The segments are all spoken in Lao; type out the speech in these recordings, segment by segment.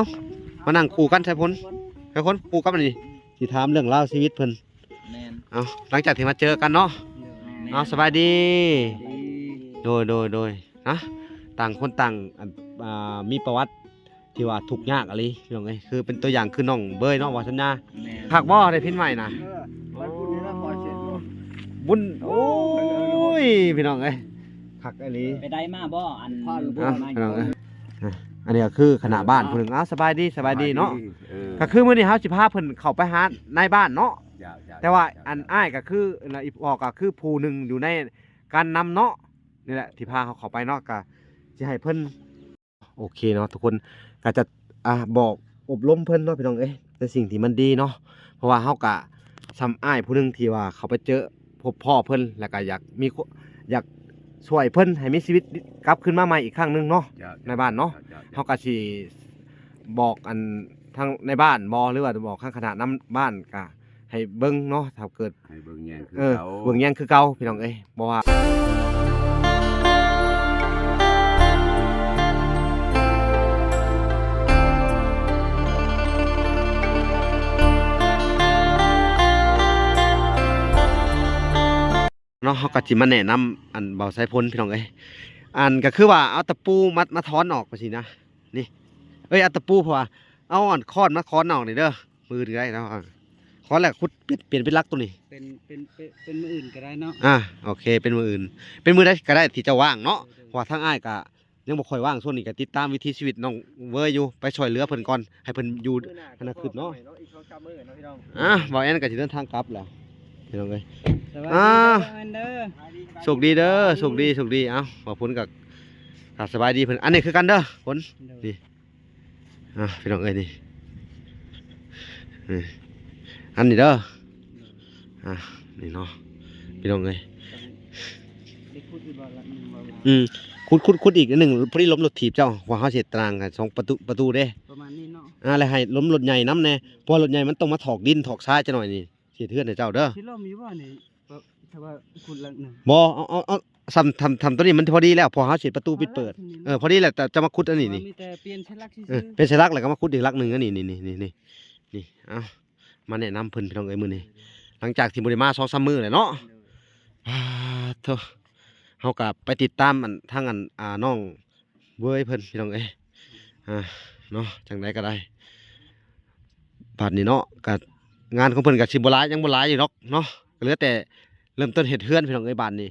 ເອົ້າ ມານັ່ງຄູ່ກັນ ໄຊພົນ ໄຊພົນ ຄູ່ກັບອັນນີ້ ຊິຖາມເລື່ອງລາວຊີວິດເພິ່ນ. ແມ່ນ ເອົ້າ ຫຼັງຈາກທີ່ມາເຈີກັນເນາະ. ເອົ້າ ສະບາຍດີ. ໂດຍ ໂດຍ ໂດຍ ນະ ຕ່າງຄົນຕ່າງ ອັນ ອ່າ ມີປະຫວັດທີ່ວ່າທຸກຍາກອີ່ຫຼີ ພີ່ນ້ອງເອີຍ. ຄືເປັນຕົວຢ່າງຄືນ້ອງເບີຍເນາະ ວ່າສັນຍາ. ແມ່ນ ຄັກບໍ່ ໄດ້ພິນໃໝ່ນະ? ເອີ ວັນພຸດນີ້ລະ ພໍເສັດຢູ່ ບຸນ ໂອ້ຍ ພີ່ນ້ອງເອີຍ ຄັກອີ່ຫຼີ. ໄປໄດ້ມາບໍ່ ອັນ ເອົ້າ ພີ່ນ້ອງເອີຍ ອ່ະ ອັນນີ້ກໍຄືຄະນະບ້ານຜູ້ໜຶ່ງ. ອ້າວ ສະບາຍດີ ສະບາຍດີເນາະ. ເອີ ກໍຄືມື້ນີ້ເຮົາຊິພາເພິ່ນເຂົ້າໄປຫານາຍບ້ານເນາະ. ເຈົ້າ ເຈົ້າ ແຕ່ວ່າ ເຈົ້າ ອັນ ເຈົ້າ ອ້າຍກໍຄື ອີ່ພໍ່ກໍຄືຜູ້ໜຶ່ງຢູ່ໃນການນຳເນາະ. ນີ້ແຫຼະທີ່ພາເຮົາເຂົ້າໄປເນາະ ກໍຊິໃຫ້ເພິ່ນ ໂອເຄເນາະທຸກຄົນ ກໍຈະ ອ່າ ບອກອົບຮົມເພິ່ນເນາະ ພີ່ນ້ອງເອີຍ ໃນສິ່ງທີ່ມັນດີເນາະ. ເພາະວ່າເຮົາກະສ່ຳອ້າຍຜູ້ໜຶ່ງທີ່ວ່າເຂົ້າໄປເຈີພົບພໍ້ເພິ່ນ ແລ້ວກະຢາກມີ ຢາກຊ່ວຍເພິ່ນໃຫ້ມີຊີວິດກັບຄືນມາໃໝ່ອີກຄັ້ງໜຶ່ງເນາະ. ເຈົ້າ ໃນບ້ານເນາະ ເຈົ້າ ເຈົ້າ ເຮົາກະຊິບອກອັນທາງໃນບ້ານບໍ່ ຫຼືວ່າຈະບອກທາງຄະນະນຳບ້ານ ກະໃຫ້ເບິ່ງເນາະ ຖ້າເກີດ ໃຫ້ເບິ່ງແຍງຄື ເອີ ເກົ່າ ເບິ່ງແຍງຄືເກົ່າ ພີ່ນ້ອງເອີຍ ບໍ່ວ່າ ເນາະ. ເຮົາກໍຊິມາແນະນຳອັນບ່າວໄຊພົນ ພີ່ນ້ອງເອີຍ ອັນກໍຄືວ່າເອົາຕະປູມາ ມາຖອນອອກຈັ່ງຊີ້ນະ ນີ້ ເອີຍ ເອົາຕະປູ ເພາະວ່າ ເອົາອັນຄ້ອນມາຄ້ອນອອກນີ້ເດີ ມື້ອື່ນກໍໄດ້ເນາະ. ຄ້ອນແລ້ວຂຸດ ປ່ຽນ ປ່ຽນເປັນຫຼັກໂຕນີ້ ເປັນ ເປັນ ເປັນ ເປັນມື້ອື່ນກໍໄດ້ເນາະ. ອ່າ ໂອເຄ ເປັນມື້ອື່ນ ເປັນມື້ໃດກໍໄດ້ທີ່ເຈົ້າວ່າງເນາະ. ໂດຍ ໂດຍ ເພາະວ່າທາງອ້າຍກໍຍັງບໍ່ຄ່ອຍວ່າງ ຊ່ວງນີ້ກໍຕິດຕາມວິຖີຊີວິດນ້ອງເວີຍຢູ່ ໄປຊ່ວຍເຫຼືອຂຶ້ນກ່ອນ ໃຫ້ເພິ່ນຢູ່ ມື້ໜ້າ ອະນາຄົດເນາະ. ອີກສອງສາມມື້ເນາະ ພີ່ນ້ອງ. ອ່າ ບ່າວແອນກໍຊິເດີນທາງກັບແລ້ວ ພີ່ນ້ອງເອີຍ. ອ່າ ໂຊກດີເດີ ໂຊກດີ ໂຊກດີ. ເອົ້າ ບ່າວພົນກໍ ກໍສະບາຍດີເພິ່ນ ອັນນີ້ຄືກັນເດີ ພົນ. ໂດຍ ນີ້ ອ່າ ພີ່ນ້ອງເອີຍ ນີ້ ນີ້ ອັນນີ້ເດີ. ອ່າ ນີ້ເນາະ ພີ່ນ້ອງເອີຍ ໄດ້ຂຸດຢູ່ບໍ່ ຫຼັກໜຶ່ງບໍ່? ອືມ ຂຸດ ຂຸດ ຂຸດອີກອັນໜຶ່ງ ພໍດີລົມລົດຖີບເຈົ້າ ວ່າເຮົາຊິເຮັດຕາລາງໃຫ້ສອງປະຕູ ປະຕູເດ້ ປະມານນີ້ເນາະ. ອ່າ ແລ້ວໃຫ້ລົມລົດໃຫຍ່ນຳແດ່ ເພາະວ່າລົດໃຫຍ່ມັນຕ້ອງມາຖອກດິນຖອກຊາຍຈັກໜ້ອຍນີ້ ຊິເຮັດເຮືອນໃຫ້ເຈົ້າເດີ. ຊິລົມຢູ່ບໍ່ນີ້? ເອີ ຖ້າວ່າຂຸດຫຼັກໜຶ່ງ ບໍ່ ເອົາ ເອົາ ເອົາ ສ່ຳ ສ່ຳ ສ່ຳຕົວນີ້ມັນພໍດີແລ້ວ ເພາະເຮົາຊິເຮັດປະຕູປິດເປີດ. ເອີ ພໍດີແລ້ວ ຈະ ຈະມາຂຸດອັນນີ້ນີ້ ມີແຕ່ປ່ຽນໃສ່ຫຼັກຊື່ໆ. ເອີ ປ່ຽນໃສ່ຫຼັກ ແລ້ວກໍມາຂຸດອີກຫຼັກໜຶ່ງ. ອັນນີ້ ນີ້ ນີ້ ນີ້ ນີ້ ເອົາ ມາແນະນຳເພິ່ນ ພີ່ນ້ອງເອີຍ ມື້ນີ້ ຫຼັງຈາກທີ່ບໍ່ໄດ້ມາສອງສາມມື້ແລ້ວເນາະ. ໂດຍ ອ່າ ໂທ້ ເຮົາກໍໄປຕິດຕາມອັນ ທາງອັນ ອ່າ ນ້ອງເວີຍເພິ່ນ ພີ່ນ້ອງເອີຍ ອ່າ ເນາະ ຈັ່ງໃດກໍໄດ້ ບາດນີ້ເນາະ ກໍງານຂອງເພິ່ນກໍຊິບໍ່ຫຼາຍ ຍັງບໍ່ຫຼາຍຢູ່ດອກເນາະ ກໍເຫຼືອແຕ່ເລີ່ມຕົ້ນເຮັດເຮືອນ ພີ່ນ້ອງເອີຍ. ບາດນີ້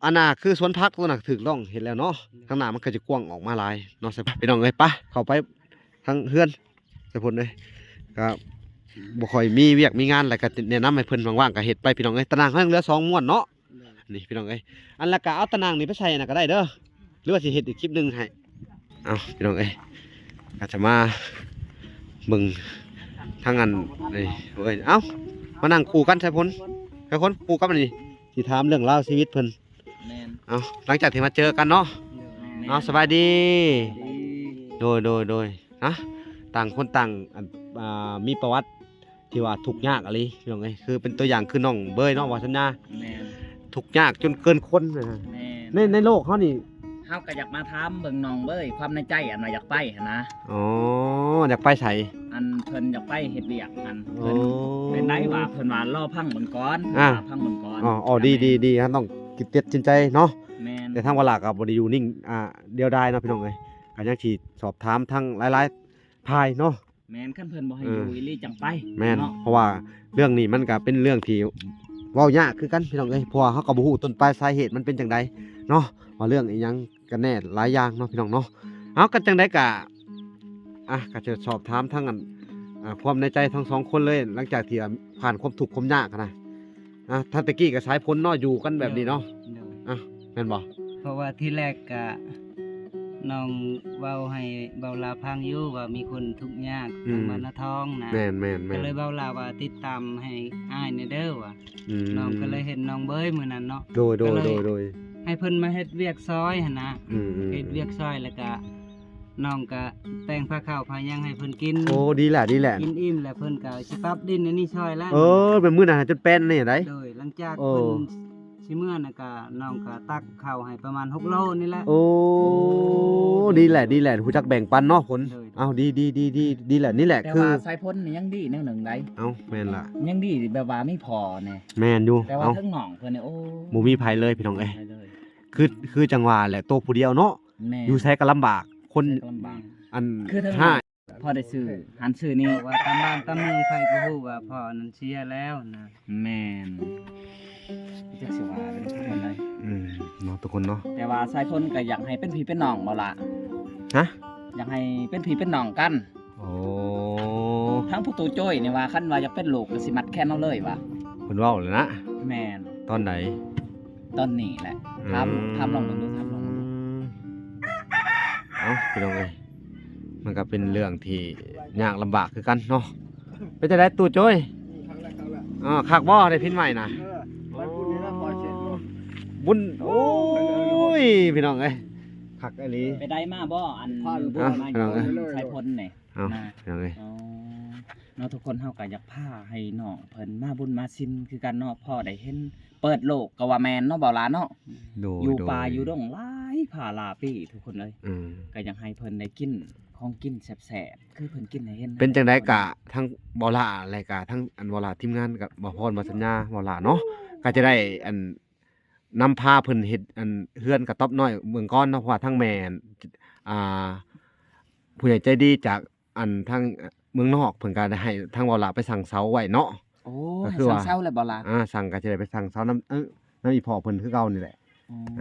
ອັນນ່າ ຄືສວນຜັກຕົວນັ້ນຖືກຕ້ອງເຮັດແລ້ວເນາະ ທາງໜ້າມັນກໍຈະກວ້າງອອກມາຫຼາຍເນາະ. ໄປ ພີ່ນ້ອງເອີຍ ໄປ ເຂົ້າໄປທາງເຮືອນ ສາຍພົນເອີຍ ກໍບໍ່ຄ່ອຍມີວຽກມີງານ ແລ້ວກໍແນະນຳໃຫ້ເພິ່ນ ວ່າງໆກໍເຮັດໄປ ພີ່ນ້ອງເອີຍ. ຕາໜ່າງເຮົາຍັງເຫຼືອສອງມ້ວນເນາະ. ໂດຍ ນີ້ ພີ່ນ້ອງເອີຍ ອັນ ແລ້ວກໍເອົາຕາໜ່າງນີ້ໄປໃສ່ນະກໍໄດ້ເດີ ຫຼືວ່າຊິເຮັດອີກຄລິບໜຶ່ງໃຫ້. ເອົ້າ ພີ່ນ້ອງເອີຍ ກໍຈະມາເບິ່ງທາງອັນນີ້ເວີຍ. ເອົ້າ ມານັ່ງຄູ່ກັນ ໄຊພົນ ໄຊພົນ ຄູ່ກັບອັນນີ້ ຊິຖາມເລື່ອງລາວຊີວິດເພິ່ນ. ແມ່ນ ເອົ້າ ຫຼັງຈາກທີ່ມາເຈີກັນເນາະ. ໂດຍ ເອົ້າ ສະບາຍດີ. ໂດຍ ໂດຍ ໂດຍ ນະ ຕ່າງຄົນຕ່າງ ອັນ ອ່າ ມີປະຫວັດ ທີ່ວ່າທຸກຍາກອີ່ຫຼີ ພີ່ນ້ອງເອີຍ ຄືເປັນຕົວຢ່າງຄືນ້ອງເບີຍເນາະ ວ່າສັນຍາ. ແມ່ນ ທຸກຍາກຈົນເກີນຄົນນະ. ແມ່ນ ໃນ ໃນໂລກເຮົານີ້ ເຮົາກໍຢາກມາຖາມເບິ່ງນ້ອງເບີຍ ຄວາມໃນໃຈ ອັນວ່າຢາກໄປຫັ້ນນະ. ອໍ ຢາກໄປໃສ? ອັນເພິ່ນຢາກໄປເຮັດວຽກຫັ້ນ. ອໍ ເພິ່ນເປັນໄດວ່າ ເພິ່ນວ່າລໍຟັງເບິ່ງກ່ອນ. ອ່າ ລໍຟັງເບິ່ງກ່ອນ. ອໍ ອໍ ດີ ດີ ດີ ເຮົາຕ້ອງຄິດຕັດສິນໃຈເນາະ. ແມ່ນ ແຕ່ທາງວາລາກໍບໍ່ໄດ້ຢູ່ນິ່ງ ອ່າ ດຽວດາຍເນາະ ພີ່ນ້ອງເອີຍ ກໍຍັງຊິສອບຖາມທາງຫຼາຍໆ ພາຍເນາະ. ແມ່ນ ຄັນເພິ່ນບໍ່ໃຫ້ ເອີ ຢູ່ອີ່ຫຼີຈັ່ງໄປ. ແມ່ນ ເນາະ ເພາະວ່າເລື່ອງນີ້ມັນກະເປັນເລື່ອງທີ່ເວົ້າຍາກຄືກັນ ພີ່ນ້ອງເອີຍ ເພາະວ່າເຮົາກໍບໍ່ຮູ້ຕົ້ນປາຍສາເຫດມັນເປັນຈັ່ງໃດເນາະ ວ່າເລື່ອງອີ່ຫຍັງກັນແນ່ ຫຼາຍຢ່າງເນາະ ພີ່ນ້ອງເນາະ. ເອົາ ກໍຈັ່ງໃດກະ ອ່ະ ກໍຈະສອບຖາມທັງອັນ ອ່າ ຄວາມໃນໃຈທັງສອງຄົນເລີຍ ຫຼັງຈາກທີ່ ອ່າ ຜ່ານຄວາມທຸກຄວາມຍາກຫັ້ນນະ. ອ່າ ທັງແຕ່ກີ້ກໍສາຍຝົນເນາະ ຢູ່ກັນແບບນີ້ເນາະ. ໂດຍ ອ່າ ແມ່ນບໍ່? ເພາະວ່າທີແລກກະນ້ອງເວົ້າໃຫ້ເບົາລາວຟັງຢູ່ວ່າມີຄົນທຸກຍາກ ອືມ ທາງບ້ານນາທອງນະ. ແມ່ນໆໆ ກໍເລີຍເບົາລາວວ່າຕິດຕາມໃຫ້ອ້າຍແດ່ເດີວ່າ. ອືມ ນ້ອງກໍເລີຍເຫັນນ້ອງເບີຍມື້ນັ້ນເນາະ. ໂດຍໆ ກໍເລີຍ ໂດຍໆ ໃຫ້ເພິ່ນມາເຮັດວຽກຊ່ອຍຫັ້ນນະ. ອືມໆ ເຮັດວຽກຊ່ອຍ ແລ້ວກະນ້ອງກະແຕ່ງພາເຂົ້າພາຫຍັງໃຫ້ເພິ່ນກິນ. ໂອ້ ດີແຫຼະ ດີແຫຼະ ກິນອີ່ມແລ້ວເພິ່ນກະຊິປັບດິນອັນນີ້ຊ່ອຍແລ້ວ. ເອີ ເປັນມື້ນັ້ນໃຫ້ຈົນແປ້ນນີ້ໄດ໋. ໂດຍ ຫຼັງຈາກ ໂອ້ ເພິ່ນ ເມື່ອນັ້ນກະນ້ອງກະຕັກເຂົ້າໃຫ້ປະມານຫົກໂລນີ້ແຫຼະ. ໂອ້ ດີແຫຼະ ດີແຫຼະ ຮູ້ຈັກແບ່ງປັນເນາະຄົນ. ໂດຍ ເອົາ ດີໆໆໆ ດີແຫຼະ ນີ້ແຫຼະ ແຕ່ ຄື ວ່າສາຍພົນນີ້ຍັງດີແນວໜຶ່ງໃດ. ເອົ້າ ແມ່ນລະ ຍັງດີແບບວ່າມີພໍ່ແດ່. ແມ່ນຢູ່. ແຕ່ວ່າ ເອົ້າ ເທິງນ້ອງເພິ່ນນີ້ ໂອ້ ບໍ່ມີໃຜເລີຍພີ່ນ້ອງເອີຍ. ບໍ່ມີໃຜເລີຍ. ຄື ຄືຈັ່ງວ່າແຫຼະ ໂຕຜູ້ດຽວເນາະ. ແມ່ນ. ຢູ່ໃສກໍລຳບາກ ຄົນ ໃສກໍລຳບາກ ອັນ ຄືເທິງ ຮ້າຍ ພໍໄດ້ຊື້ຫັ້ນຊື້ນີ້ ວ່າຕາມບ້ານຕາມເມືອງໃຜກໍຮູ້ວ່າພໍ່ນັ້ນເສຍແລ້ວນະ. ແມ່ນ. ຈັກຊິວ່າເປັນຄົນໃດ. ອືມ ເນາະ ທຸກຄົນເນາະ. ແຕ່ວ່າສາຍພົນກໍຢາກໃຫ້ເປັນພີ່ເປັນນ້ອງບໍ່ລະ? ຮະ? ຢາກໃຫ້ເປັນພີ່ເປັນນ້ອງກັນ. ໂອ້ ທາງພໍ່ຕູ້ໂຈ້ຍນີ້ວ່າ ຄັນວ່າຢາກເປັນລູກກໍຊິມັດແຂນເຮົາເລີຍວ່າ ເພິ່ນເວົ້າແລ້ວນະ. ແມ່ນ. ຕອນໃດ? ຕອນນີ້ແຫຼະ. ອືມ ຖາມ ຖາມລອງເບິ່ງດູ ຖາມລອງເບິ່ງດູ. ເອົ້າ ພີ່ນ້ອງເອີຍ ມັນກໍເປັນເລື່ອງທີ່ຍາກລຳບາກຄືກັນເນາະ. ເປັນຈັ່ງໃດຕູ້ໂຈ້ຍ? ຄັກແລ້ວ ຄັກແລ້ວ. ອໍ ຄັກບໍ່ ໄດ້ພິນໃໝ່ນະ? ເອີ ໄປພຸ້ນນີ້ລະ ບໍ່ເສັດຢູ່ ບຸນ. ໂອ້ຍ ພີ່ນ້ອງເອີຍ ຄັກອີ່ຫຼີ. ໄປໄດ້ມາບໍ່ ອັນ ບຸນມາຢູ່ ສາຍພົນນີ້? ເອົ້າ ນະ ພີ່ນ້ອງເອີຍ ອໍ ເນາະ ທຸກຄົນ ເຮົາກໍຢາກພາໃຫ້ນ້ອງເພິ່ນມາບຸນມາສິນຄືກັນເນາະ ພໍໄດ້ເຫັນ ເປີດໂລກກໍວ່າແມ່ນເນາະ ບໍ່ຫຼາເນາະ. ໂດຍ ຢູ່ປ່າ ໂດຍ ຢູ່ດົງຫຼາຍພາຫຼາຍປີ ທຸກຄົນເອີຍ. ອືມ ກໍຢາກໃຫ້ເພິ່ນໄດ້ກິນຂອງກິນແຊບໆ ຄືເພິ່ນກິນໃຫ້ເຫັນ. ເປັນຈັ່ງໃດກະທັງບໍ່ຫຼາ ແລະກະທັງອັນບໍ່ຫຼາທີມງານ ກັບບໍ່ພອນບໍ່ສັນຍາ ບໍ່ຫຼາເນາະ ກໍຈະໄດ້ອັນ ນຳພາເພິ່ນເຮັດອັນເຮືອນກະຕ໊ອບນ້ອຍເບິ່ງກ່ອນເນາະ ເພາະວ່າທາງແມ່ ອ່າ ຜູ້ໃຫຍ່ໃຈດີຈາກອັນທາງເມືອງນອກ ເພິ່ນກະໄດ້ໃຫ້ທາງບໍ່ຫຼາໄປສັ່ງເສົາໄວ້ເນາະ. ໂອ້ ກໍຄືວ່າ ໃຫ້ສັ່ງເສົາແລ້ວບໍ່ລະ? ອ່າ ສັ່ງ ກະຊິໄດ້ໄປສັ່ງເສົານຳ ເອີ ນຳອີ່ພໍ່ເພິ່ນຄືເກົ່ານີ້ແຫຼະ.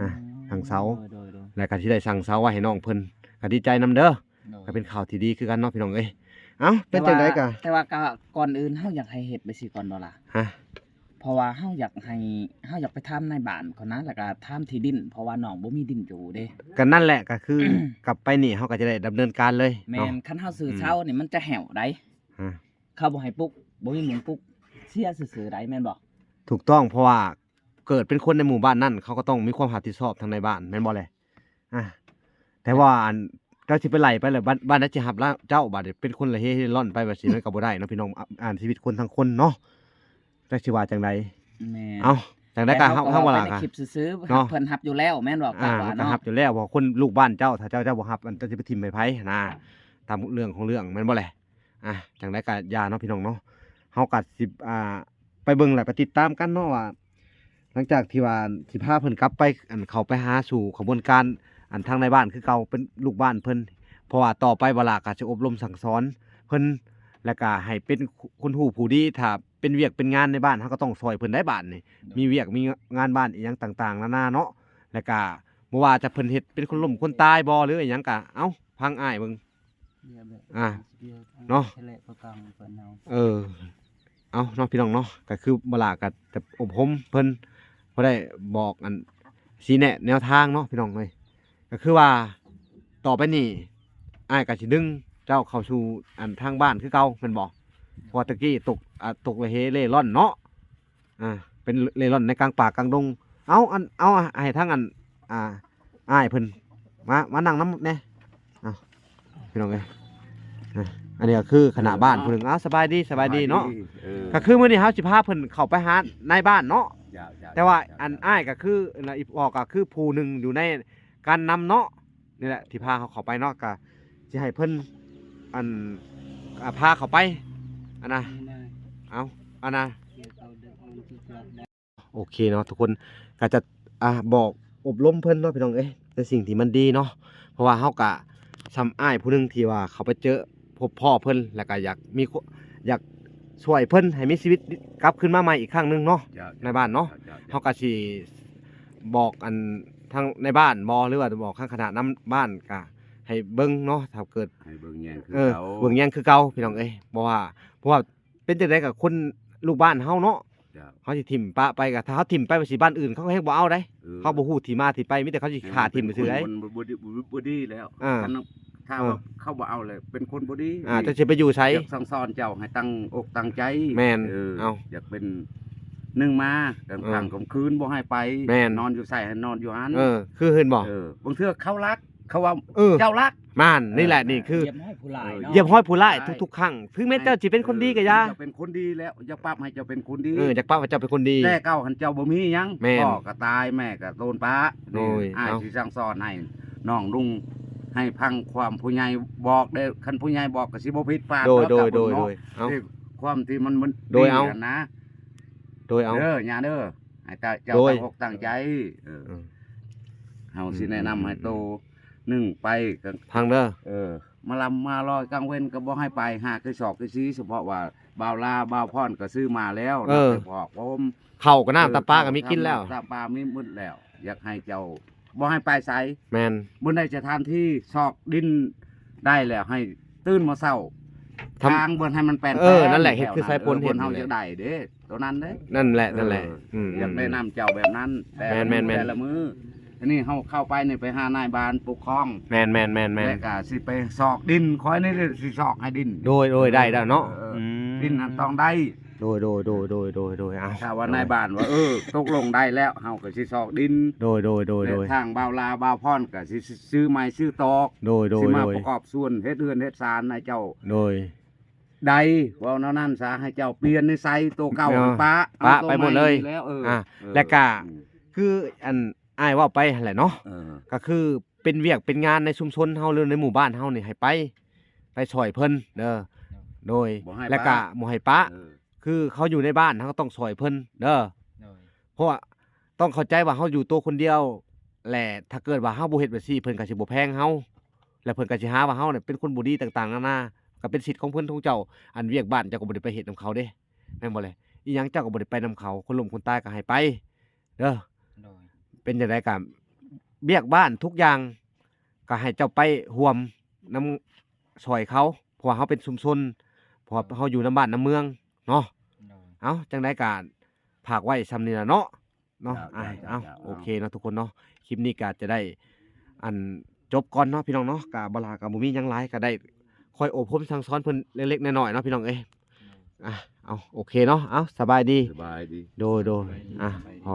ອໍ ອ່າ ສັ່ງເສົາ ໂດຍ ໂດຍ ໂດຍ ແລ້ວກະຊິໄດ້ສັ່ງເສົາໄວ້ໃຫ້ນ້ອງເພິ່ນ ກະດີໃຈນຳເດີ. ໂດຍ ກໍເປັນຂ່າວທີ່ດີຄືກັນເນາະ ພີ່ນ້ອງເອີຍ. ເອົ້າ ເປັນຈັ່ງໃດກະ ແຕ່ວ່າ ແຕ່ວ່າກໍກ່ອນອື່ນເຮົາຢາກໃຫ້ເຮັດໄປຊີ້ກ່ອນບໍ່ລະ? ຮະ? ເພາະວ່າເຮົາຢາກໃຫ້ ເຮົາຢາກໄປຖາມນາຍບ້ານເຂົານະ ແລ້ວກໍຖາມທີ່ດິນ ເພາະວ່ານ້ອງບໍ່ມີດິນຢູ່ເດ້. ກໍນັ້ນແຫຼະ ກໍຄື ກັບໄປນີ້ເຮົາກໍຈະໄດ້ດຳເນີນການເລີຍ. ແມ່ນເນາະ ຄັນເຮົາຊື້ເຊົ່ານີ້ ອືມ ມັນຈະແຫ້ວໃດ. ຮະ? ເຂົາບໍ່ໃຫ້ປຸກ ບໍ່ມີໝົງປຸກ ເສຍຊື່ໆໃດ ແມ່ນບໍ່? ຖືກຕ້ອງ ເພາະວ່າເກີດເປັນຄົນໃນໝູ່ບ້ານນັ້ນ ເຂົາກໍຕ້ອງມີຄວາມຮັບຜິດຊອບທາງນາຍບ້ານ ແມ່ນບໍ່ແລະ? ອ່າ ແຕ່ວ່າອັນ ເຈົ້າຊິໄປໄລ່ໄປແລ້ວ ບ້ານ ບ້ານໃດຊິຮັບລະ ເຈົ້າ ບາດນີ້ເປັນຄົນລະເຮເຮ່ລ່ອນໄປວ່າຊີ້ ມັນກໍບໍ່ໄດ້ເນາະ ພີ່ນ້ອງ. ອ່າ ອັນຊີວິດຄົນທັງຄົນເນາະ ຈັກຊິວ່າຈັ່ງໃດ. ແມ່ນ. ເອົ້າ ຈັ່ງໃດກໍເຮົາ ເຮົາບໍ່ລະ ເຮົາກໍເຮັດຄລິບຊື່ໆ ເນາະ ເພິ່ນຮັບຢູ່ແລ້ວ ແມ່ນບໍ່? ອ່າ ກໍວ່າ ມັນກໍຮັບຢູ່ແລ້ວ ເພາະຄົນລູກບ້ານເຈົ້າ ຖ້າເຈົ້າ ເຈົ້າບໍ່ຮັບ ອັນເຈົ້າຊິໄປຖິ້ມໃຫ້ໃຜຫັ້ນນະ ຕາມເລື່ອງຂອງເລື່ອງ ແມ່ນບໍ່ແລະ? ອ່າ ຈັ່ງໃດກໍຢ່າເນາະ ພີ່ນ້ອງເນາະ ເຮົາກໍຊິ ອ່າ ໄປເບິ່ງ ແລ້ວກໍຕິດຕາມກັນເນາະວ່າ ຫຼັງຈາກທີ່ວ່າຊິພາເພິ່ນກັບໄປ ອັນ ເຂົ້າໄປຫາສູ່ຂະບວນການ ອັນ ທາງນາຍບ້ານຄືເກົ່າ ເປັນລູກບ້ານເພິ່ນ ເພາະວ່າຕໍ່ໄປບໍ່ຫຼາກໍຊິອົບຮົມສັ່ງສອນເພິ່ນ ແລ້ວກໍໃຫ້ເປັນຄົນຮູ້ຜູ້ດີ ຖ້າເປັນວຽກເປັນງານໃນບ້ານ ເຮົາກໍຕ້ອງຊ່ອຍເພິ່ນໄດ້ບາດນີ້. ໂດຍ. ມີວຽກມີງານບ້ານອີ່ຫຍັງຕ່າງໆນານາເນາະ ແລ້ວກໍບໍ່ວ່າຈະເພິ່ນເຮັດເປັນຄົນລົ້ມຄົນຕາຍບໍ່ ຫຼືອີ່ຫຍັງກໍ ເອົ້າ ຟັງອ້າຍເບິ່ງ. ອ່າ ເນາະ ເອີ ເອົາເນາະ ພີ່ນ້ອງເນາະ ກໍຄືບໍ່ຫຼ້າກໍຈະອົບຮົມເພິ່ນ ພໍໄດ້ບອກອັນຊີ້ແນະແນວທາງເນາະ ພີ່ນ້ອງເອີຍ. ກໍຄືວ່າຕໍ່ໄປນີ້ ອ້າຍກໍຊິດຶງເຈົ້າເຂົ້າສູ່ອັນທາງບ້ານຄືເກົ່າແມ່ນບໍ່? ເພາະວ່າແຕ່ກີ້ຕົກ ອ່າ ຕົກລະເຮເລ່ລ່ອນເນາະ. ອ່າ ເປັນເລ່ລ່ອນໃນກາງປ່າກາງດົງ. ເອົາ ອັນ ເອົາ ໃຫ້ທາງອັນ ອ່າ ອ້າຍເພິ່ນມາ ມານັ່ງນຳແດ່. ເອົາ ພີ່ນ້ອງເອີຍ ອ່າ ອັນນີ້ກໍຄືຄະນະບ້ານຜູ້ໜຶ່ງ. ເອົາ ສະບາຍດີ ສະບາຍດີເນາະ. ເອີ ກໍຄືມື້ນີ້ເຮົາຊິພາເພິ່ນເຂົ້າໄປຫານາຍບ້ານເນາະ. ເຈົ້າ ເຈົ້າ ແຕ່ວ່າ ເຈົ້າ ອັນ ເຈົ້າ ອ້າຍກໍຄື ນະ ອີ່ພໍ່ກໍຄືຜູ້ໜຶ່ງຢູ່ໃນການນຳເນາະ. ນີ້ແຫຼະທີ່ພາເຮົາເຂົ້າໄປເນາະ ກະຊິໃຫ້ເພິ່ນ ອັນ ອາ ພາເຂົ້າໄປ ອັນນະ. ເອົາ ອັນນະ ໂອເຄເນາະທຸກຄົນ ກະຈະ ອາ ບອກອົບຮົມເພິ່ນເນາະ ພີ່ນ້ອງເອີຍ ໃນສິ່ງທີ່ມັນດີເນາະ. ເພາະວ່າເຮົາກະສ່ຳອ້າຍຜູ້ໜຶ່ງທີ່ວ່າເຂົ້າໄປເຈີ ພົບພໍ້ເພິ່ນ ແລ້ວກະຢາກມີ ຢາກຊ່ວຍເພິ່ນໃຫ້ມີຊີວິດກັບຄືນມາໃໝ່ອີກຄັ້ງໜຶ່ງເນາະ. ເຈົ້າ ນາຍບ້ານເນາະ. ເຈົ້າ ເຈົ້າ ເຮົາກະຊິບອກອັນທາງນາຍບ້ານບໍ ຫຼືວ່າບອກທາງຄະນະນຳບ້ານ ກະໃຫ້ເບິ່ງເນາະ ຖ້າເກີດ ໃຫ້ເບິ່ງແຍງຄື ເອີ ເກົ່າ ເບິ່ງແຍງຄືເກົ່າ ພີ່ນ້ອງເອີຍ. ເພາະວ່າ ເພາະວ່າເປັນຈັ່ງໃດກະຄົນລູກບ້ານເຮົາເນາະ. ເຈົ້າ ເຮົາຊິຖິ້ມປະໄປ ກະຖ້າເຮົາຖິ້ມໄປວ່າຊິ ບ້ານອື່ນເຂົາກໍແຮງບໍ່ເອົາໃດ. ເອີ ເຂົາບໍ່ຮູ້ທີ່ມາທີ່ໄປ ມີແຕ່ເຂົາຊິຂ້າຖິ້ມຊື່ໃດ. ມັນບໍ່ດີ ບໍ່ດີແລ້ວ. ອ່າ ຄັນຖ້າ ເອີ ວ່າເຂົາບໍ່ເອົາແລ້ວ ເປັນຄົນບໍ່ດີ. ອ່າ ເຈົ້າຊິໄປຢູ່ໃສ? ຢາກສັ່ງສອນເຈົ້າໃຫ້ຕັ້ງອົກຕັ້ງໃຈ. ແມ່ນ. ເອີ ເອົາ ຢາກເປັນໜຶ່ງມາ ກາງ ເອີ ກາງຄືນບໍ່ໃຫ້ໄປ. ແມ່ນ. ນອນຢູ່ໃສໃຫ້ນອນຢູ່ຫັ້ນ. ເອີ ຄືເຫັນບໍ່? ເອີ ບາງເທື່ອເຂົາລັກ ເຂົາວ່າ ເອີ ເຈົ້າລັກ ແມ່ນ ນີ້ແຫຼະ ເອີ ນີ້ຄື ຢຽບຮອຍຜູ້ຮ້າຍເນາະ ຢຽບຮອຍຜູ້ຮ້າຍທຸກໆຄັ້ງ ເຖິງແມ່ນເຈົ້າຊິເປັນຄົນດີກໍຢ່າ ເຈົ້າເປັນຄົນດີແລ້ວ ຢາກປັບໃຫ້ເຈົ້າເປັນຄົນດີ ເອີ ຢາກປັບໃຫ້ເຈົ້າເປັນຄົນດີ ແຕ່ເກົ່າຫັ້ນເຈົ້າບໍ່ມີຫຍັງ ແມ່ນ ພໍ່ກໍຕາຍ ແມ່ກໍໂຕນປະ ໂດຍ ນີ້ອ້າຍ ເອົ້າ ຊິສັ່ງສອນໃຫ້ນ້ອງລຸງ ໃຫ້ຟັງຄວາມຜູ້ໃຫຍ່ບອກເດີ້ ຄັນຜູ້ໃຫຍ່ບອກກໍຊິບໍ່ຜິດພາດ ໂດຍ ດອກ ໂດຍ ເຈົ້າ ໂດຍ ເນາະ ໂດຍ ເອົ້າ ເດ້ ຄວາມທີ່ມັນ ມັນ ໂດຍ ເອົ້າ ດີຫັ້ນນະ ໂດຍ ເອົ້າ ເດີ້ ຍ່າເດີ້ ໃຫ້ເຈົ້າ ໂດຍ ຕັ້ງອົກຕັ້ງໃຈ ເອີ ອືມ ເຮົາຊິແນະນຳໃຫ້ໂຕ ອືມ ໜຶ່ງໄປກໍ ຟັງເດີ້ ເອີ ມາລຳມາລອຍກາງເວັນກໍບໍ່ໃຫ້ໄປ ຫາຄືຊອກຄືຊີ ສະເພາະວ່າບ່າວລາບ່າວພອນກໍຊື້ມາແລ້ວ ເອີ ນຳໄປພອກໂຮມ ເຂົ້າກໍນ້ຳ ເອີ ຕຳປາກໍມີກິນແລ້ວ ຕຳປາມີໝົດແລ້ວ ຢາກໃຫ້ເຈົ້າບໍ່ໃຫ້ໄປໃສ ແມ່ນ ບໍ່ໄດ້ສະຖານທີ່ ຊອກດິນໄດ້ແລ້ວ ໃຫ້ຕື່ນມາເຊົ້າ ທາງເບິ່ງໃຫ້ມັນແປນ ເອີ ແປນ ນັ້ນແຫຼະ ເຮັດຄືສາຍຝົນ ເອີ ເຫັນ ຄົນເຮົາ ນັ້ນແຫຼະ ຢາກໄດ້ເດ້ ໂຕນັ້ນເດ້ ນັ້ນແຫຼະ ເອີ ນັ້ນແຫຼະ ອືມ ຢາກໄດ້ນຳເຈົ້າແບບນັ້ນ ແຕ່ ແມ່ນໆໆ ແຕ່ລະມື້ ອັນນີ້ເຮົາເຂົ້າໄປນີ້ໄປຫານາຍບ້ານປົກຄອງ ແມ່ນໆໆໆ ແລະກະຊິໄປຊອກດິນ ຂ້ອຍນີ້ຊິຊອກໃຫ້ດິນ ໂດຍໆ ໄດ້ແລ້ວເນາະ ເອີ ອືມ ດິນຫັ້ນຕ້ອງໄດ້ ໂດຍໆໆໆໆ ເອົາ ຖ້າວ່ານາຍບ້ານວ່າ ເອີ ຕົກລົງໄດ້ແລ້ວ ເຮົາກໍຊິຊອກດິນ ໂດຍໆໆໆ ແລະທາງບ່າວລາບ່າວພອນກໍຊິຊື້ໄມ້ຊື້ຕອກ ໂດຍໆໆ ຊິມາປະກອບສ່ວນເຮັດເຮືອນເຮັດຊານໃຫ້ເຈົ້າ ໂດຍ ໄດ້ ເວົ້າແນວນັ້ນຊະ ໃຫ້ເຈົ້າປ່ຽນນິໄສໂຕເກົ່າ ເອີ ປະ ປະໄປໝົດເລີຍ ແລ້ວ ເອີ ອ່າ ເອີ ແລະກະ ອືມ ຄືອັນອ້າຍເວົ້າໄປຫັ້ນແຫຼະເນາະ ເອີ ກໍຄືເປັນວຽກເປັນງານໃນຊຸມຊົນເຮົາ ຫຼືໃນໝູ່ບ້ານເຮົານີ້ ໃຫ້ໄປ ໄປຊ່ອຍເພິ່ນເດີ ໂດຍ ບໍ່ໃຫ້ປະ ແລະກະບໍ່ໃຫ້ປະ ເອີ ຄືເຂົາຢູ່ໃນບ້ານ ເຮົາກໍຕ້ອງຊ່ອຍເພິ່ນເດີ ໂດຍ ເພາະວ່າຕ້ອງເຂົ້າໃຈວ່າເຮົາຢູ່ໂຕຄົນດຽວ ແລະ ຖ້າເກີດວ່າເຮົາບໍ່ເຮັດແບບຊີ້ ເພິ່ນກໍຊິບໍ່ແພງເຮົາ ແລະ ເພິ່ນກໍຊິຫາວ່າເຮົານີ້ເປັນຄົນບໍ່ດີຕ່າງໆນານາ ກໍເປັນສິດຂອງເພິ່ນ ຂອງເຈົ້າ ອັນວຽກບ້ານເຈົ້າກໍບໍ່ໄດ້ໄປເຮັດນຳເຂົາເດ້ ແມ່ນບໍ່ແລະ ອີຫຍັງເຈົ້າກໍບໍ່ໄດ້ໄປນຳເຂົາ ຄົນລົ້ມຄົນຕາຍກໍໃຫ້ໄປເດີ ໂດຍ ເປັນຈັ່ງໃດກໍວຽກບ້ານທຸກຢ່າງ ກໍໃຫ້ເຈົ້າໄປຮ່ວມນຳ ຊ່ອຍເຂົາ ເພາະວ່າເຮົາເປັນຊຸມຊົນ ເພາະວ່າເຮົາຢູ່ນຳບ້ານນຳເມືອງເນາະ ໂດຍ ເອົ້າ ຈັ່ງໃດກໍຝາກໄວ້ຊ່ຳນີ້ລະເນາະ ເນາະ ເຈົ້າ ອ້າຍ ເຈົ້າ ເອົ້າ ເຈົ້າ ໂອເຄເນາະທຸກຄົນເນາະ ຄລິບນີ້ກໍຈະໄດ້ ອັນ ຈົບກ່ອນເນາະພີ່ນ້ອງເນາະ ກໍບໍ່ຫຼາຍ ກໍບໍ່ມີຫຍັງຫຼາຍ ກໍໄດ້ຄ່ອຍໂອ້ລົມສັ່ງສອນເພິ່ນເລັກໆນ້ອຍໆເນາະພີ່ນ້ອງເອີຍ ອ່ະ ເອົາ ໂອເຄເນາະ ເອົາ ສະບາຍດີ ສະບາຍດີ ໂດຍໆ ອ່ະ ພໍ